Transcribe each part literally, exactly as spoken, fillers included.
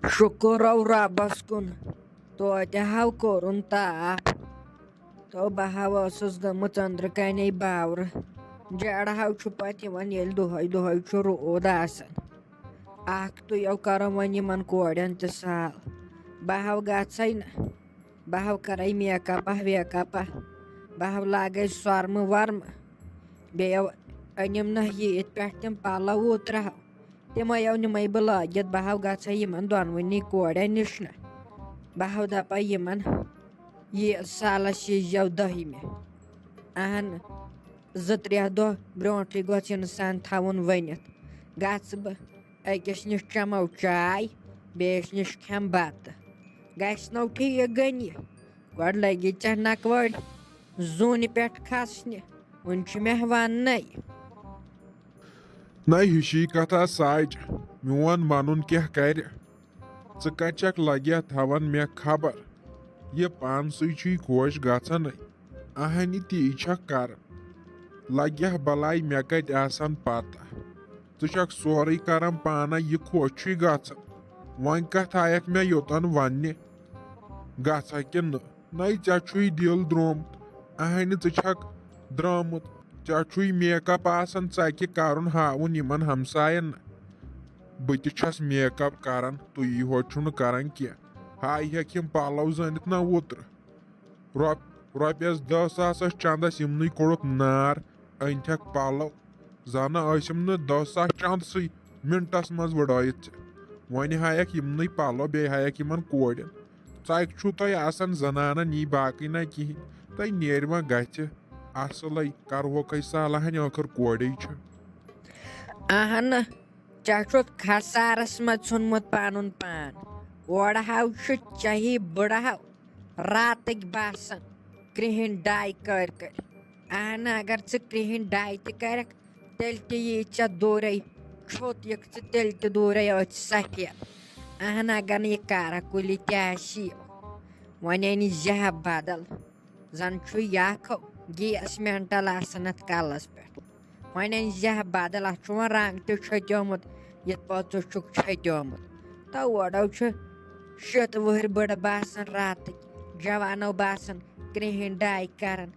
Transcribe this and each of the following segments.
شُکُر او رۄبَس کُن، توتہِ ہاو کوٚرُن تاپھ۔ تو بہٕ ہاو ٲسٕس گٔمٕژ أنٛدرٕ کَنے باورٕ۔ جیڑٕ ہاو چھُ پَتہٕ یِوان، ییٚلہِ دۄہَے دۄہَے چھُ روٗد آسان۔ اَکھ تُیو کَرو وۄنۍ یِمَن کورٮ۪ن تہِ سال۔ بہٕ ہاو گژھَے نہٕ۔ بہٕ ہاو کَرَے میکَپا ویکَپا۔ بہٕ ہاو لاگَے سۄرمہٕ وۄرمہٕ۔ بیٚیہِ أنِم نہ یہِ ییٚتہِ پٮ۪ٹھ تِم پَلو اوترٕ ہاو۔ تِمَے یو نِمَے بہٕ لٲگِتھ، بہٕ ہاو گژھَے یِمَن دۄنوٕنی کورٮ۪ن نِش نہ۔ بہٕ ہاو دَپَے یِمَن، یہِ سالَس یی یَو دٔہِمہِ۔ اَہَن، زٕ ترٛےٚ دۄہ برونٛٹھٕے گوٚژھ اِنسان تھاوُن ؤنِتھ۔ گژھٕ بہٕ أکِس نِش چَمو چاے، بیٚیِس نِش کھٮ۪مہٕ بَتہٕ۔ گژھِ نو ٹھیٖک گٔنی؟ گۄڈٕ لَگی ژےٚ نَکوٲڑۍ زوٗنہِ پٮ۪ٹھ کھَسنہِ، وٕنہِ چھُ مےٚ وَننَے۔ نَے ہِشی کَتھا ساج، میون وَنُن کیٛاہ کَرِ؟ ژٕ کَتہِ چھَکھ لَگیا تھاوان مےٚ خبر؟ یہِ پانسٕے چھُے خۄش گژھان۔ اَہَنہِ تی چھَکھ کَران۔ لَگیا بَلاے مےٚ کَتہِ آسان پَتہ؟ ژٕ چھَکھ سورُے کَران پانَے، یہِ خۄش چھُے گژھان۔ وۄنۍ کَتھ آیَکھ مےٚ یوٚتَن وَننہِ؟ گژھا کِنہٕ نہ؟ نَے ژےٚ چھُے دِل درٛومُت، اَہَنہِ ژٕ چھَکھ درٛامُت۔ ژےٚ چھُے میک اپ آسان، ژَکہِ کَرُن ہاوُن یِمَن ہمساین۔ بہٕ تہِ چھَس میک اپ کَران، تُہی ہوت چھُنہٕ کَران کینٛہہ۔ ہاے ہیٚکھ یِم پَلو زٲنِتھ نہ اوترٕ۔ رۄپ-، رۄپیَس دَہ ساس ٲسۍ چَندَس، یِمنٕے کوٚڑُکھ نار، أنۍ تھَکھ پَلو۔ زانہ ٲسِم نہٕ دَہ ساس چَند سٕے مِنٹَس منٛز وٕڑٲیِتھ ژےٚ۔ وۄنۍ ہایَکھ یِمنٕے پَلو، بیٚیہِ ہایَکھ یِمَن کورٮ۪ن۔ ژَکہِ چھُو تۄہہِ آسان زَنانَن یی، باقٕے نہ کِہیٖنۍ۔ تۄہہِ نیرِ وۄنۍ گژھِ اَصٕلَے، کَرٕہوکھَے صالحَنہِ، ٲخٕر کورے چھِ۔ اہنہٕ، ژےٚ چھُتھ خسارس منٛز ژھُنمُت پنُن پان۔ اورٕ ہاو چھُ ژےٚ ہی بٕڑٕ ہاو راتٕکۍ باسان کرٛہِنۍ ڈاے کٔرۍ کٔرۍ۔ اہنہٕ، اگر ژٕ کرٛہِنۍ ڈاے تہِ کرکھ، تیٚلہِ تہِ یی ژےٚ دوٗرے، چھوٚت یِکھ ژٕ تیٚلہِ تہِ دوٗرے أتھۍ سفید۔ اہنہٕ، اگر نہٕ یہِ کارا کُلی تہِ آسی، وۄنۍ اَنہِ زیہہ بدل۔ زن چھُ یہِ اکھ گیس مینٹل آسان اتھ کلس پٮ۪ٹھ۔ وۄنۍ أنۍ زیہہ بدل، اتھ چھُ وۄنۍ رنگ تہِ چھٔتیومُت، یِتھ پٲٹھۍ ژٕ چھُکھ چھٔتیومُت۔ تہٕ اورو چھِ شیٚتھ وُہٕرۍ بٕڑٕ باسان راتٕکۍ، جوانو باسان کرٛہِنۍ ڈاے کران،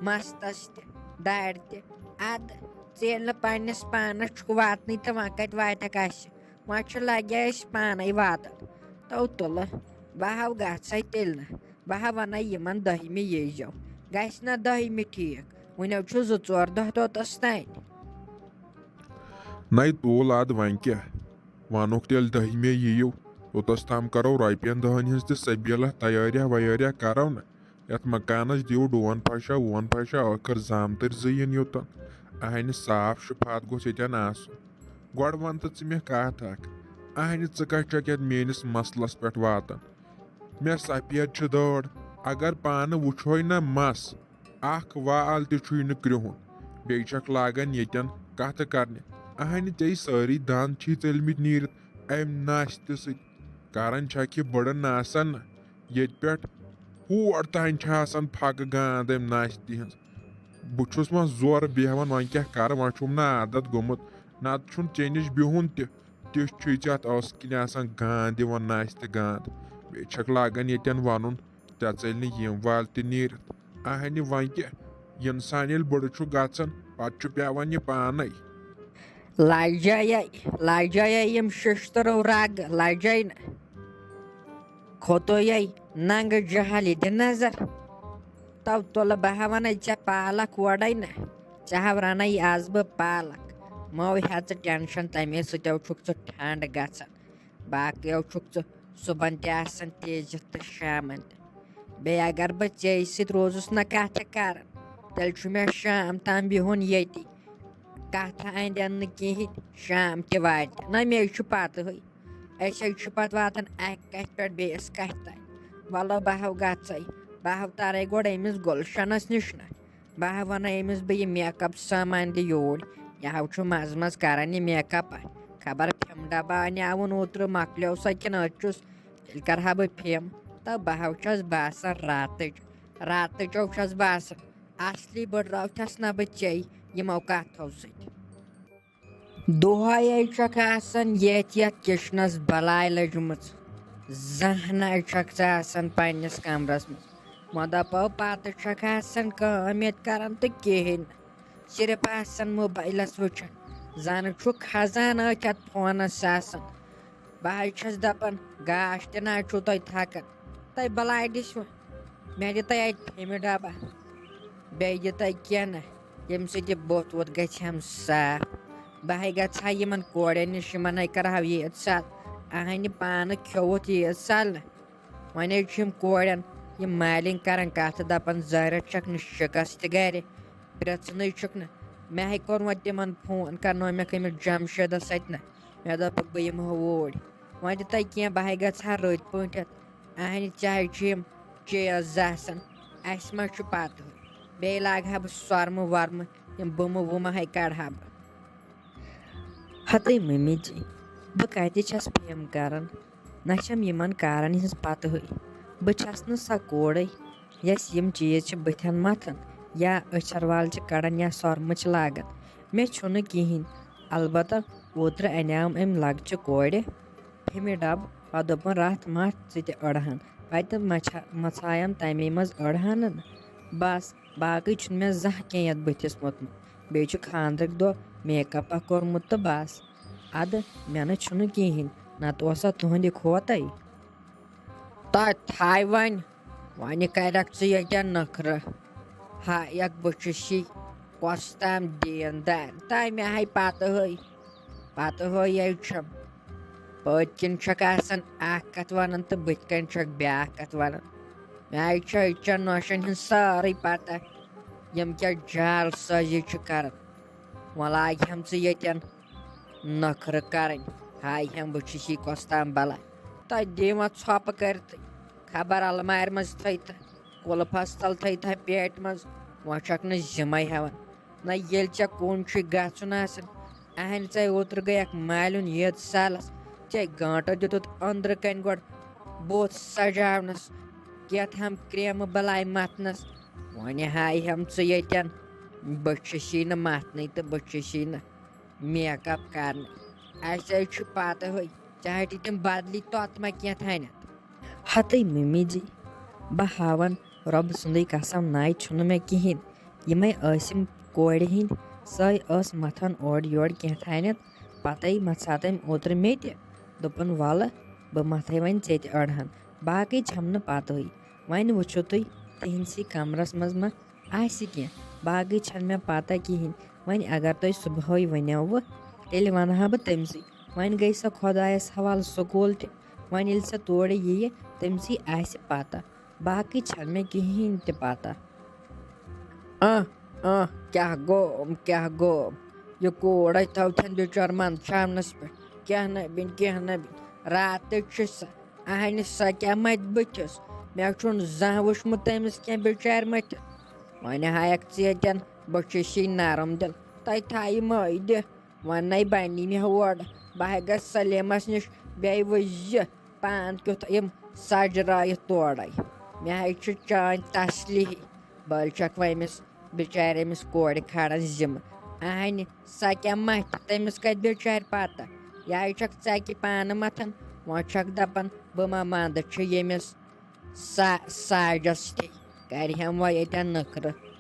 مستس تہِ، دارِ تہِ۔ ادٕ ژٕ ییٚلہِ نہٕ پننِس پانس چھُکھ واتنٕے، تہٕ وۄنۍ کتہِ واتکھ اسہِ؟ وۄنۍ چھُ لگیا أسۍ پانے واتان۔ تو تُلہٕ، بہٕ ہاو گژھے تیٚلہِ نہٕ۔ بہٕ ہا وَنَے یِمَن دٔہمہِ ییٖزیو۔ گژھِ نہ دٔہمہِ ٹھیٖک؟ وٕنیو چھُ زٕ ژور دۄہ توٚتَس تانۍ۔ نَے تُل اَدٕ وۄنۍ کیٛاہ؟ وَنُکھ تیٚلہِ دٔہمہِ یِیِو۔ توٚتَس تام کَرو رۄپیَن دَہَن ہِنٛز تہِ سبیٖلہ، تیٲریہ ویٲریہ کَرو نہ۔ یَتھ مکانَس دِیِو ڈون پھَشا وون پھَشا، ٲخٕر زامتٕرۍ زٕ یِن یوٚتَن۔ اَہَنہِ صاف شفاعت گوٚژھ ییٚتٮ۪ن آسُن۔ گۄڈٕ وَن تہٕ ژٕ مےٚ کَتھ اَکھ، اَہَنہِ ژٕ کَتہِ چھَکھ یَتھ میٛٲنِس مسلَس پٮ۪ٹھ واتان؟ مےٚ سفید چھِ دٲڑ، اگر پانہٕ وٕچھوے نہ مَس، اکھ وال تہِ چھُے نہٕ کرٛہُن۔ بیٚیہِ چھَکھ لاگان ییٚتٮ۪ن کَتھٕ کرنہِ۔ اَہَنہِ ژےٚ سٲری دَنٛد چھی ژٔلمٕتۍ نیٖرِتھ اَمہِ ناشتہٕ سۭتۍ۔ کران چھَکھ یہِ بٔڑٕ ناسَن نہ، ییٚتہِ پٮ۪ٹھ ہور تام چھِ آسان پھَکہٕ گانٛد اَمہِ ناشتہِ ہٕنٛز۔ بہٕ چھُس وۄنۍ زورٕ بیٚہوان، وۄنۍ کیٛاہ کَرٕ، وۄنۍ چھُم نہ عادت گوٚمُت، نَتہٕ چھُنہٕ ژےٚ نِش بِہُن تہِ۔ تیُتھ چھُے ژےٚ اَتھ ٲسہٕ کِنۍ آسان گانٛد دِوان، ناشتہٕ گانٛد۔ بیٚیہِ چھَکھ لاگان ییٚتٮ۪ن وَنُن، ژےٚ ژٔلۍ نہٕ یِم وال تہِ نیٖرِتھ۔ اَہنہِ وۄنۍ کیٛاہ، اِنسان ییٚلہِ بٕڑٕ چھُ گژھان، پَتہٕ چھُ پٮ۪وان یہِ پانَے۔ لَجایے، لَجایے یِم شِشتٕرو رَگہٕ، لَجاے نہٕ۔ کھوتویے ننٛگہٕ جہل یہِ دِ نظر۔ تو تُلہٕ بہٕ ہا وَنَے ژےٚ پالک وۄڑَے نہ، ژےٚ ہا رَنَے آز بہٕ پالک۔ مو ہےٚ ژٕ ٹٮ۪نشَن، تَمے سۭتۍ چھُکھ ژٕ ٹھنٛڈ گژھان۔ باقٕے چھُکھ ژٕ صُبحن تہِ آسان تیزِ تہٕ شامَن تہِ۔ بیٚیہِ اگر بہٕ ژےٚ سۭتۍ روزُس نہ کَتھٕ کَران، تیٚلہِ چھُ مےٚ شام تام بِہُن ییٚتی۔ کَتھٕ اَندٮ۪ن نہٕ کِہیٖنۍ، شام تہِ واتہِ نہ، مےٚ چھُ پَتہٕے۔ أسۍ حظ چھِ پَتہٕ واتان اَکہِ کَتھِ پٮ۪ٹھ بیٚیِس کَتھِ تام۔ وَلہٕ بہٕ ہاو گژھَے، بہٕ ہاو تَرَے گۄڈٕ أمِس گُلشَنَس نِش نہ۔ بہٕ ہا وَنَے أمِس، بہٕ یہِ میک اپ سامان دِ یوٗرۍ۔ یہِ ہاو چھُ منٛزٕ منٛزٕ کران یہِ میک اپ۔ خبر فِم ڈبہٕ اَنیاوُن اوترٕ، مۄکلیو سا کِنہٕ أتۍ چھُس؟ تیٚلہِ کرٕ ہا بہٕ فِم۔ تہٕ بہٕ ہاو چھَس باسان راتٕچ، راتٕچو چھَس باسان۔ اصلی بٔڑراو چھَس نہ بہٕ ژےٚ یِمو کَتھو سۭتۍ۔ دۄہے چھکھ آسان یتھ یتھ کچنس بلاے لٔجمٕژ۔ زانٛہہ نہ چھکھ ژٕ آسان پننِس کمرس منٛز۔ وۄنۍ دپو پتہٕ چھکھ آسان کٲم ییٚتہِ کران تہٕ کِہیٖنۍ نہٕ۔ صرف آسان موبایلس وٕچھان۔ زنہٕ چھُ کھسان أتھۍ اتھ فونس آسان۔ بہٕ حظ چھس دپان، گاش تہِ نہ چھُو تۄہہِ تھکان۔ تۄہہِ بلاے دِس وۄنۍ۔ مےٚ دِ تۄہہِ اتہِ فیمہِ ڈبہ۔ بیٚیہِ دِ تۄہہِ کینٛہہ نہ، ییٚمہِ سۭتۍ یہِ بُتھ وُتھ گژھِ ہم صاف۔ بہٕ ہے گژھٕ ہا یِمن کورٮ۪ن نِش، یِمن ہے کرٕ ہاو یہِ عزت۔ اہنہِ پانہٕ کھیوٚوُتھ یہِ عزت نہ۔ وۄنۍ حظ چھِ یِم کورٮ۪ن یِم مالِنۍ کران کتھ، دپان زہرہ چھکھ نہٕ شکست گرِ، پرژھنٕے چھُکھ نہٕ۔ مےٚ ہے کوٚر وۄنۍ تِمن فون، کرنومکھ أمِس جمشیدس سۭتۍ نہ۔ مےٚ دوٚپُکھ بہٕ یِمہٕ ہا اوٗرۍ۔ وۄنۍ دِ تۄہہِ کینٛہہ، بہٕ ہے گژھٕ ہا رٔتۍ پٲٹھۍ۔ اہنہِ چاہے چھِ یِم چیز آسان، اسہِ ما چھُ پتہٕ۔ بیٚیہِ لاگہٕ ہا بہٕ سۄرمہٕ ورمہٕ، یِم بُمہٕ وُمہٕ ہے کڑٕ ہا بہٕ۔ ہتے ممی جی، بہٕ کتہِ چھس فیم کران؟ نہ چھم یِمن کارن ہٕنٛز پتہٕے۔ بہٕ چھس نہٕ سۄ کوڑے، یس یِم چیز چھِ بٕتھٮ۪ن متھان یا أچھر وال چھِ کڑان یا سۄرمہٕ چھِ لاگان۔ مےٚ چھُنہٕ کِہیٖنۍ۔ البتہ اوترٕ انیام أمۍ لۄکچہِ کورِ فیمہِ ڈبہٕ، پتہٕ دوٚپُن، رتھ متھ ژٕ تہِ أڑہن۔ پتہٕ مچھا-، مژھایَم تَمے منٛز أڑہَنَن۔ بس، باقٕے چھُنہٕ مےٚ زانٛہہ کینٛہہ یَتھ بٕتھِس موٚتمُت۔ بیٚیہِ چھُ خانٛدرٕکۍ دۄہ make up اکھ کوٚرمُت تہٕ بس۔ اَدٕ مےٚ نہٕ چھُنہٕ کِہیٖنۍ، نَتہٕ اوسا تُہٕنٛدِ کھوتَے؟ تۄہہِ تھاے وۄنۍ، وۄنۍ کَرَکھ ژٕ ییٚتٮ۪ن نٔکھرٕ۔ ہا، یَتھ بہٕ چھُس یی کۄس تام دیٖندار، تۄہہِ مےٚ ہاے پَتہٕ ہٲے۔ پتہٕ ہو یہِ چھم۔ پٔتۍ کِنۍ چھکھ آسان اکھ کتھ ونان تہٕ بٕتھِ کنۍ چھکھ بیاکھ کتھ ونان۔ مےٚ چھِ أزچٮ۪ن نوشن ہٕنٛز سٲرٕے پتہ، یِم کیٛاہ جعل سٲزی چھِ کران۔ وۄنۍ لاگہِ ہم ژٕ ییٚتٮ۪ن نخرٕ کرٕنۍ۔ ہاے ہم، بہٕ چھُس یہِ کۄس تام بلا۔ تۄہہِ دِیِو وۄنۍ ژھۄپہٕ کٔرِتھٕے۔ خبر المارِ منٛز تھٲیتھا، قُلفس تل تھٲیتھا پیٹہِ منٛز۔ وۄنۍ چھکھ نہٕ ذِمے ہٮ۪وان۔ نہ ییٚلہِ ژےٚ کُن چھُے گژھُن آسان، اہنہِ ژے اوترٕ گٔیکھ مالیُن ییٖژ سالس، ژےٚ گٲنٹہٕ دیُتُتھ أنٛدرٕ کنہِ گۄڈٕ بُتھ سجاونس، کیٛاہ تھام کرٛیمہٕ بلاے متھنس۔ وۄنۍ ہاے ہم ژٕ ییٚتٮ۪ن، بہٕ چھُسی نہٕ متھنٕے تہٕ بہٕ چھُسی نہٕ make up کرنٕے۔ اسہِ حظ چھُ پتہٕ ہٕے، ژےٚ ہٹی تِم بدلی توتہٕ ما کینٛہہ تھانٮ۪تھ۔ ہتٕے ممی جی، بہٕ ہاون رۄبہٕ سُنٛدٕے قسم، ناے چھُنہٕ مےٚ کِہیٖنۍ۔ یِمے ٲسِم کورِ ہِنٛدۍ، سۄے ٲس متھان اورٕ یورٕ کینٛہہ تھانٮ۪تھ، پتے مژھا تٔمۍ اوترٕ مےٚ تہِ۔ دوٚپُن، وَلہٕ، بہٕ متھے وۄنۍ ژےٚ تہِ أڑہن، باقٕے چھَم نہٕ پتہٕے۔ وۄنۍ وٕچھِو تُہۍ تِہنٛدسٕے کمرس منٛز ما آسہِ کینٛہہ، باقٕے چھَنہٕ مےٚ پتہ کِہیٖنۍ۔ وۄنۍ اگر تۄہہِ صُبحٲے ؤنیوٕ، تیٚلہِ وَنہٕ ہا بہٕ تٔمۍسٕے۔ وۄنۍ گٔے سۄ خۄدایَس حوالہٕ سکوٗل تہِ۔ وۄنۍ ییٚلہِ سۄ تورٕ یِیہِ، تٔمۍسٕے آسہِ پتہ۔ باقٕے چھَنہٕ مےٚ کِہیٖنۍ تہِ پتہ۔ آہ، آہ، کیٛاہ گوٚو، کیٛاہ گوٚو؟ یہِ کوٗر ہے تھاوتھن بِچٲر منٛدچھاونَس پٮ۪ٹھ۔ کینٛہہ نہ بِن، کینٛہہ نہ بِن۔ راتٕچ چھِ سۄ۔ اہنہِ سۄ کیٛاہ مَتہِ بٕتھِس؟ مےٚ چھُنہٕ زانٛہہ وٕچھمُت تٔمِس کینٛہہ بِچارِ مَتہِ۔ وۄنۍ ہایَکھ ژٕ ییٚتٮ۪ن، بہٕ چھُسی نرم دِل۔ تۄہہِ تھایہِ مٲے دِ۔ وۄنۍ نَے بَنی مےٚ ہورٕ۔ بہٕ ہے گژھٕ سلیمَس نِش، بیٚیہِ وٕچھزِ پان کیُتھ یِم سجرٲیِتھ تورَے۔ مےٚ ہے چھُ چٲنۍ تسلی۔ بٔلۍ چھَکھ وۄنۍ أمِس بِچارِ أمِس کورِ کھالان ذِمہٕ۔ اہنہِ، سۄ کیٛاہ مَتھِ؟ تٔمِس کَتہِ بِچارِ پَتہ؟ یہِ ہے چھَکھ ژَکہِ پانہٕ مَتھان۔ وۄنۍ چھَکھ دَپان، بہٕ ما منٛدٕ چھُ ییٚمِس سا-، ساجَس تہِ۔ کَرِ ہٮ۪م وۄنۍ ییٚتٮ۪ن نٔکھرٕ۔